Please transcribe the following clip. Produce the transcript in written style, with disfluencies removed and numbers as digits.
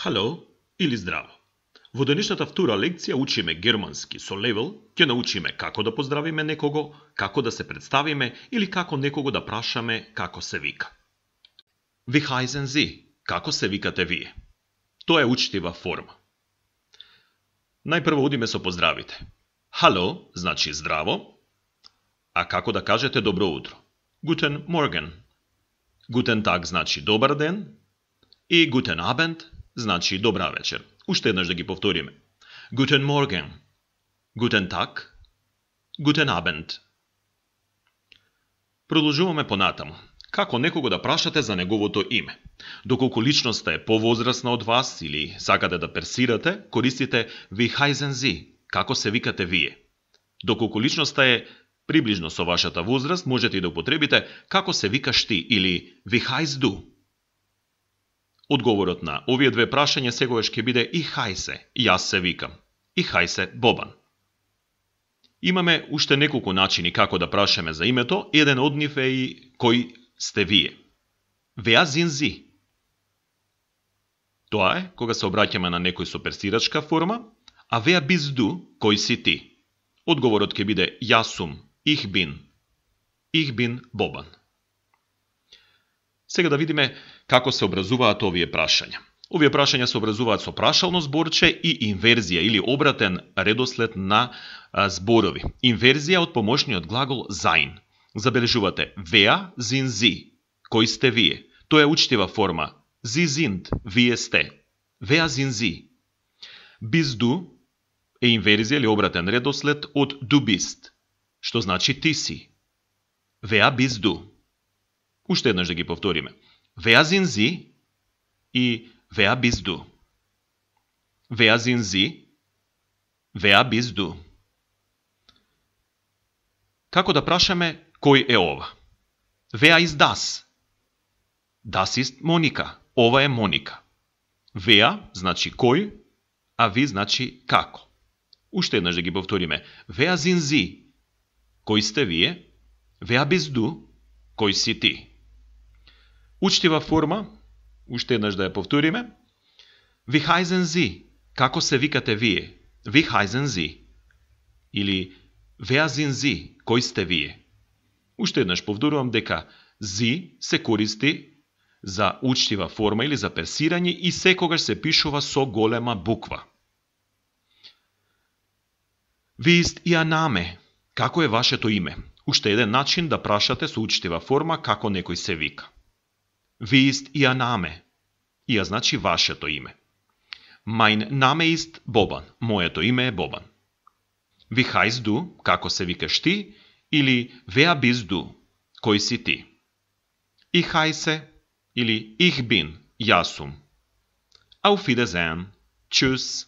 Halo или здраво. Во денешната втора лекција учиме германски со левел, ќе научиме како да поздравиме некого, како да се представиме или како некого да прашаме како се вика. Wie heißen Sie? Како се викате вие? Тоа е учтива форма. Најпрво одиме со поздравите. Halo значи здраво, а како да кажете добро утро? Guten Morgen. Guten Tag значи добар ден и Guten Abend значи добра вечер. Уште еднаш да ги повториме. Guten Morgen, Guten Tag, Guten Abend. Продолжуваме понатаму. Како некого да прашате за неговото име? Доколку личноста е повозрасна од вас или сакате да персирате, користите Wie heißen Sie? Како се викате вие? Доколку личноста е приближно со вашата возраст, можете и да употребите како се викаш ти или Wie heißt du? Одговорот на овие две прашања секогаш ќе биде Ich heiße, јас се викам. Ich heiße Бобан. Имаме уште неколку начини како да прашаме за името, еден од нив е и кој сте вие. Wer sind Sie? Тоа е кога се обраќаме на некој со персирачка форма, а wer bist du, кој си ти? Одговорот ќе биде јас сум, ich bin. Ich bin Бобан. Сега да видиме како се образуваат овие прашања. Овие прашања се образуваат со прашално зборче и инверзија или обратен редослед на зборови. Инверзија од помошниот глагол sein. Забележувате wer sind Sie? Кој сте вие? Тоа е учтива форма. Sie sind, вие сте. Wer sind Sie? Bist du е инверзија или обратен редослед од du bist, што значи ти си. Wer bist du? Уште еднаш да ги повториме. Wer sind Sie и wer bist du? Wer sind Sie? Wer bist du? Како да прашаме кој е ова? Wer ist das? Das ist Monika. Ова е Моника. Wer значи кој, а ви значи како. Уште еднаш да ги повториме. Wer sind Sie? Кој сте вие? Wer bist du? Кој си ти? Учтива форма, уште еднаш да ја повториме. Wie heißen Sie? Како се викате вие? Wie heißen Sie? Или Wer sind Sie? Кој сте вие? Уште еднаш повторувам дека Sie се користи за учтива форма или за персирање и секогаш се пишува со голема буква. Wie ist Ihr Name? Како е вашето име? Уште еден начин да прашате со учтива форма како некој се вика. Wie ist Ihr Name? Ија значи вашето име. Mein Name ist Бобан. Моето име е Бобан. Wie heißt du? Како се викаш ти? Или Wer bist du? Кој си ти? Ich heiße или Ich bin. Јас сум. Auf Wiedersehen. Tschüss.